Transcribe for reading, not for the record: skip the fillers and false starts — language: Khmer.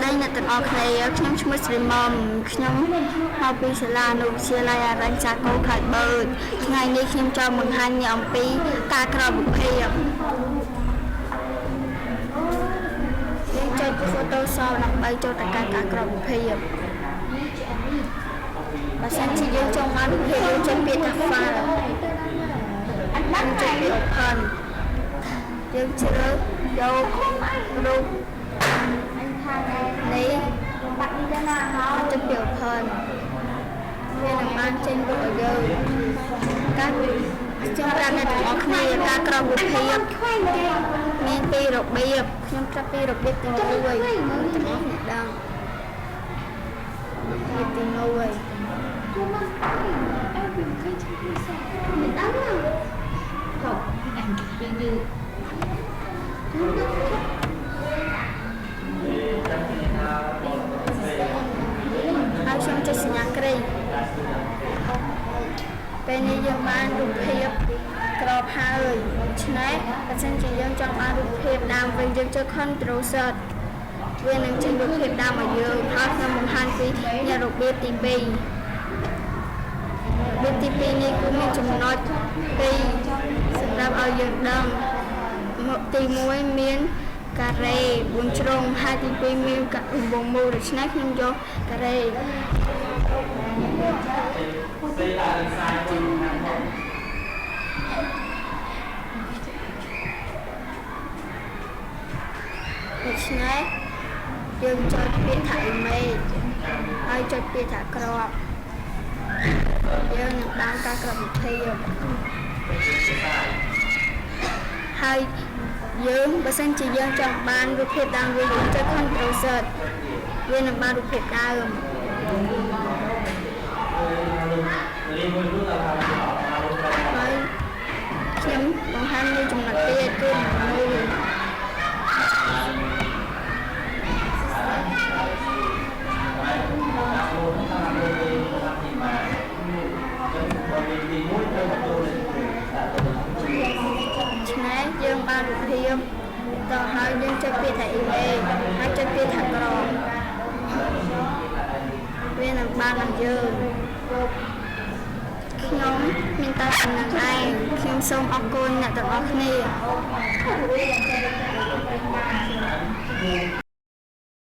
ស្តីអ្នកទាំងអស់គ្នាខ្ញុំឈ្មោះស្រីមុំខ្ញុំមកពីសាលាអនុវិទ្យាល័យអរិញសាគរខេត្តបឺតថ្ងៃនេះខ្ញុំចង់បង្ហាញអ្នកអំពីការក្រោបរូបភាពយើងចុច Photoshop ដើម្បីចូលទៅកាន់ការក្រោបរូបភាពបើសិនជាយើងចង់បានរូបភាពយើងចុចពាក្យថា File យើងចុចពាក្យ Open យើងជ្រើសយករូបនេះ បាត់នេះទៅណាហើយ ចុចពាក្យ Open វានឹងបានចេញរូបឲ្យយើងការខ្ញុំប្រាប់អ្នកទាំងអស់គ្នាការក្រោបរូបភាពមានពីររបៀបខ្ញុំប្រាប់ពីរបៀបទី1ទាំងអស់គ្នាដឹងរបៀបទី1 ជួមកអើវាឃើញឈ្មោះសោះមិនដឹងណាខប់យើងយឺជួមក ហើយខ្ញុំចុចសញ្ញាគ្រីពេលនេះយើងបានរូបភាពក្របហើយដូច្នេះបើសិនជាយើងចង់បានរូបភាពដើមវិញយើងចុច Ctrl Z វានឹងចេញរូបភាពដើមឲ្យយើងហើយខ្ញុំបង្ហាញពីអ្នករបៀបទី2របៀបទី2នេះគឺមានចំណុច2សម្រាប់ឲ្យយើងដឹងមកទី1មានការ៉េ4ជ្រុងហើយទី2មានរង្វង់មូលដូច្នេះខ្ញុំយកការ៉េ ដូច្នេះយើងចុចពាក្យថា image ហើយចុចពាក្យថាក្របយើងនឹងបានការក្របវិធីហើយយើងបើសិនជាយើងចង់បានរូបភាពដើមវិញយើងចុច Ctrl Z វានឹងបានរូបភាពដើមហើយខ្ញុំបង្ហាញមួយចំណុចទៀតគឺមួយ ឆ្នេះយើងបានរូបភាពតហើយយើងចុចពាក្យថា image ហើយចុចពាក្យថាក្រមវានឹងបានដល់យើងខ្ញុំមានតែប៉ុណ្្នឹងឯងខ្ញុំសូមអរគុណអ្នកទាំងអស់គ្នា